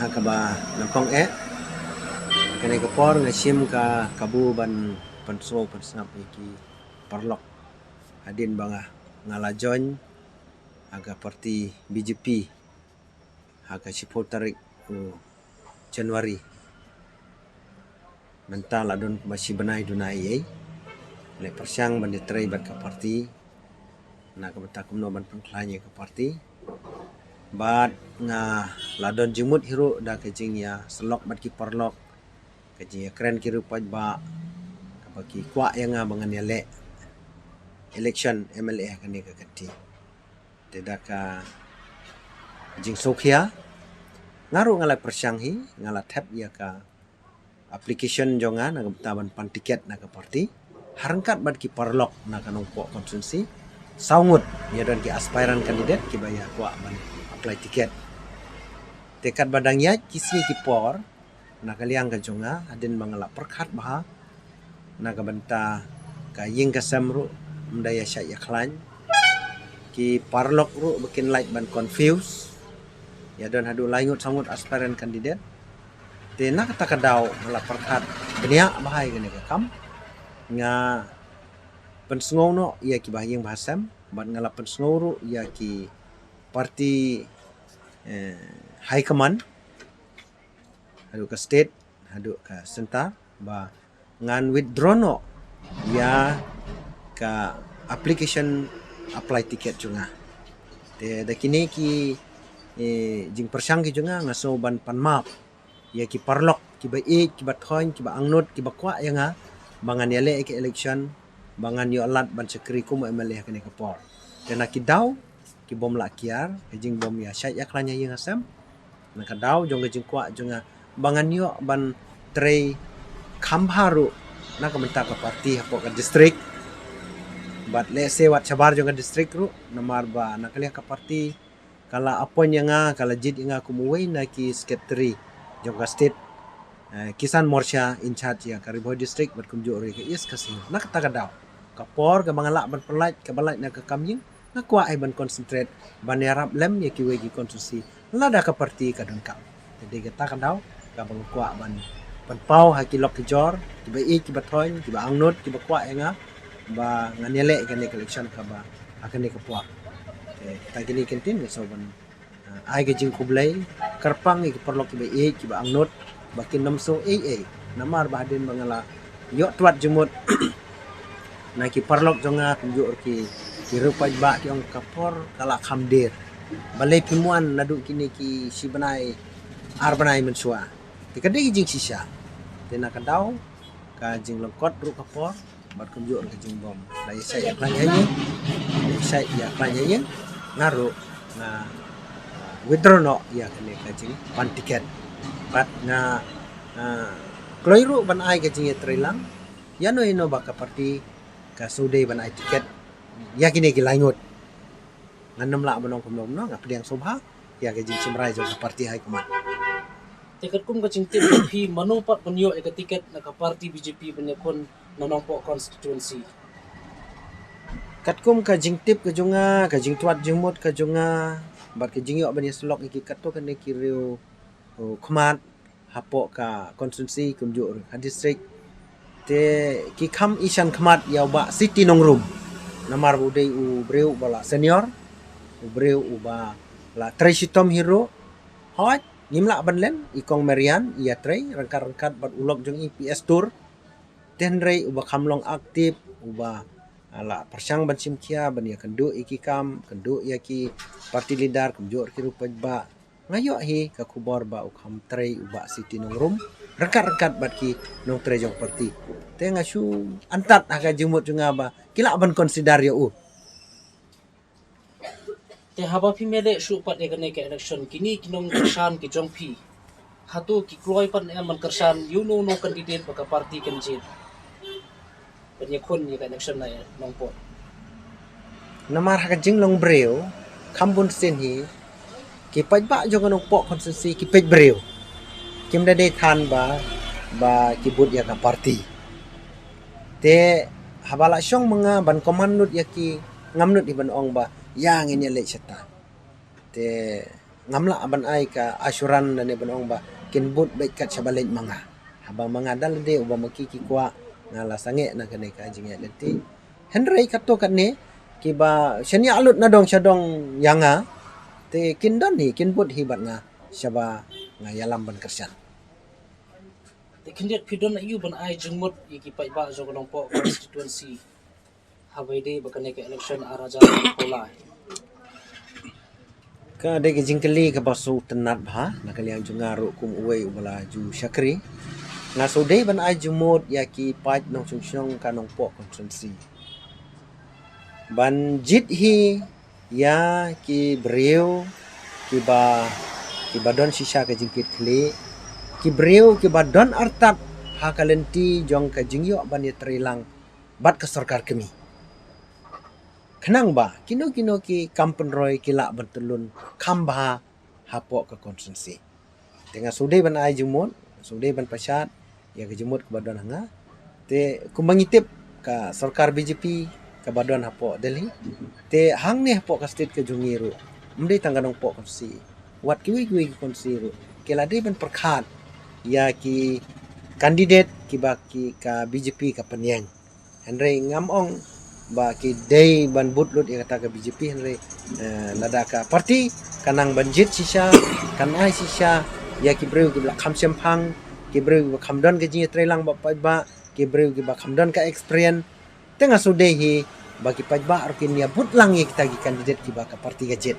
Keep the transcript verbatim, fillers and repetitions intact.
Ha kaba nyngkong eh, kane ka por nga shim ka kabu ban pynsngew pynsngap ïa ki paralok hadien ba nga, nga la join ha ka parti B J P ha ka shiphew tarik u January. Mynta la don kumba shi bnai duna ei ei. Leh pyrshang ban ïatrei bad ka parti na ka bynta kumno ban pynkhlaiñ ïa ka parti. Bad nga la don jingmut hi ruh da ka jingïasyllok bad ki paralok, ka jingïakren ki riewpaidbah, kaba ki kwah ïa nga ba ngan ïaleh election M L A ha kane ka kynti. Te da ka jingsngewkhia, nga ruh nga la pyrshang hi, nga la thep ïa ka application jong nga na ka bynta ban pan tiket na ka parti, ha ryngkat bad ki paralok na ka Nongpoh constituency. Saw ngut ïa don ki aspirant candidate kiba ïa kwah ban apply tiket. Te katba dang ïaid ki sngi ki por, na ka liang ka jong nga, hadien ba nga la pyrkhat bha na ka bynta ka ïing ka sem ruh ym da ïa shait ïa khlaiñ. Ki paralok ruh ba kin lait ban confuse. Ïa don haduh lai ngut saw ngut aspirant candidate. Te na kata ka daw nga la pyrkhat bniah bha ïa kane ka kam. Nga pynsngew noh ïa ki bahaïing bahasem bad nga la pynsngew ruh ïa ki parti, eh, high command haduh ka state haduh ka centre ba ngan withdraw noh ïa ka application apply ticket jong nga. Te da kine ki, eh, jingpyrshang ki jong nga, nga sngew ban pan map ïa ki paralok kiba ïeit, kiba thoiñ, kiba angnud, kiba kwah ïa nga ba ngan ïaleh ïa ka election, ba ngan ïoh lad ban shakri kum u M L A ha kane ka por. Te na ki daw ki bym lah kiar, ka jingbym ïa shait ïa khlaiñ ha ïing ha sem, na ka daw jong ka jingkwah jong nga ba ngan ïoh ban trei kham bha ruh na ka bynta ka parti hapoh ka district. Bad lehse wat shabar jong ka district ruh, namar ba na ka liang ka parti ka la appoint ïa nga, ka la jied ïa nga kum uwei na ki secretary jong ka state, eh, Kisan Morcha in charge ïa ka Ri Bhoi district bad kumjuh ruh ïa ka East Khasi Hills. Na kata ka daw, ka por kaba nga lah ban pynlait, kaba lait na ka kam ïing, nga kwah ai ban concentrate ban ïarap lem ïa kiwei ki constituency lada ka parti ka donkam. Te dei kata ka daw kaba nga kwah ban pynpaw ha ki lok ki jor, kiba ïeit, kiba thoiñ, kiba angnud, kiba kwah ïa nga ba ngan ïaleh ïa kane ka election kaba ha kane ka por. Te kata kine ki ktien nga sngew ban, ah, ai ka jingkhublei kyrpang ïa ki paralok kiba ïeit, kiba angnud, ba kin nym sngew ei ei. Namar ba hadien ba nga la ïoh twad jingmut na ki paralok jong nga, kumjuh ruh ki, ki riewpaidbah, ki ong ka por ka la kham dier. Balei phim wan naduh kine ki shi bnai, ar bnai mynshuwa. Te ka dei ka jingshisha. Te na ka daw ka jinglyngkot ruh ka por bad kumjuh ruh ka jingbym la ïa shait ïa khlaiñ ha ïing, ïa shait ïa khlaiñ ha ïing, nga ruh nga, ah, withdraw noh ïa kane ka jingpan tiket. Bad nga, ah, kloi ruh ban ai ka jingïatreilang ïano ïano ba ka parti ka sngewdei ban ai tiket ïa kine ki lai ngut. Ngan nym lah ban ong kumno kumno, nga pdiang sngewbha ïa ka jingshimrai jong ka parti high command. Te katkum ka jingtip jong phi, mano pat ban ïoh ïa ka tiket na ka parti B J P ban ïakhun na Nongpoh constituency? Katkum ka jingtip ka jong nga, ka jingtwad jingmut ka jong nga, bad ka jingïoh ban ïasyllok ïa ki katto katne ki riew, oh, khmat hapoh ka constituency kumjuh ruh ha district, te ki kham ishan khmat ïa u Bah City Nongrum. Namar u dei u briew uba la senior, u briew uba la trei shitom hi ruh. Hooid, ngim lah ban len, i Kong Marian i ïatrei ryngkat ryngkat bad u lok jong i P S Tur. Te hynrei uba kham long active, uba, ah, la pyrshang ban shim khia ban ïakynduh ïa ki kam, kynduh ïa ki party leader, kumjuh ruh ki riewpaidbah. Nga ïoh hi ka khubor ba u kham trei u Bah City Nongrum ryngkat ryngkat bad ki nongtrei jong parti. Te nga shu antad ha ka jingmut jong nga ba ki lah ban consider ïa u. Te haba phim ïaleh shuh pat ïa kane ka election, kine ki nongkyrshan ki jong phi, hato ki kloi pat ne em ban kyrshan ïa uno uno candidate ba ka parti kan jied ban ïakhun ïa ka election na Nongpoh? Namar ha ka jinglong briew, kham bun sien hi ki paidbah jong ka Nongpoh constituency ki peit briew, kim da dei than ba, ba ki bud ïa ka parti. Te haba la shong ma nga ban command lut ïa ki, ngam nud hi ban ong ba ïa ngin ïaleh shata. Te Ngam lah ban ai ka assurance lane ban ong ba kin bud beit kat shaba leit ma nga. Haba ma nga da lade uba ma ki ki kwah, nga la sangeh na kane ka jingïaid lynti. Hynrei katto katne kiba shaniah lut na dong sha dong ïa nga, te kin don hi, kin bud hi bad nga shaba nga ïalam ban kyrshan. Te khyndiat phi don aïu ban ai jingmut ïa ki paidbah jong ka Nongpoh constituency haba ïadei bad kane ka election ar hajar arphew lai? Ka dei ka jingkylli kaba sngewtynnat bha na ka liang jong nga ruh kum uwei uba la ju shakri. Nga sngewdei ban ai jingmut ïa ki paid nongshong shnong ka Nongpoh constituency ban jied hi ïa ki briew kiba, kiba don shisha ka jingkitkhlieh, ki briew kiba don artat ha ka lynti jong ka jingïoh ban ïatreilang bad ka sorkar kmie. Khnang ba kino kino ki kam pynroi ki lah ban tyllun kham bha hapoh ka constituency. Te nga sngewdei ban ai jingmut, sngewdei ban pynshad ïa ka jingmut kaba don ha nga. Te kumba ngi tip ka sorkar B J P kaba don hapoh Delhi, te hangne hapoh ka state ka jong ngi ruh, ym dei tang ka Nongpoh constituency, wat kiwei kiwei ki constituency ruh ki la dei ban pyrkhat ïa ki candidate kiba ki ka B J P ka pynïeng. Hynrei ngam ong ba ki dei ban bud lut ïa kata ka B J P, hynrei, eh, lada ka party ka nang ban jied shisha, kan ai shisha ïa ki briew kiba la kham shemphang, ki briew kiba kham don ka jingïatreilang bad paidbah, ki briew kiba kham don ka experience. Te nga sngewdei hi ba ki paidbah ruh kin ïa bud lang ïa kita ki candidate kiba ka party ka jied.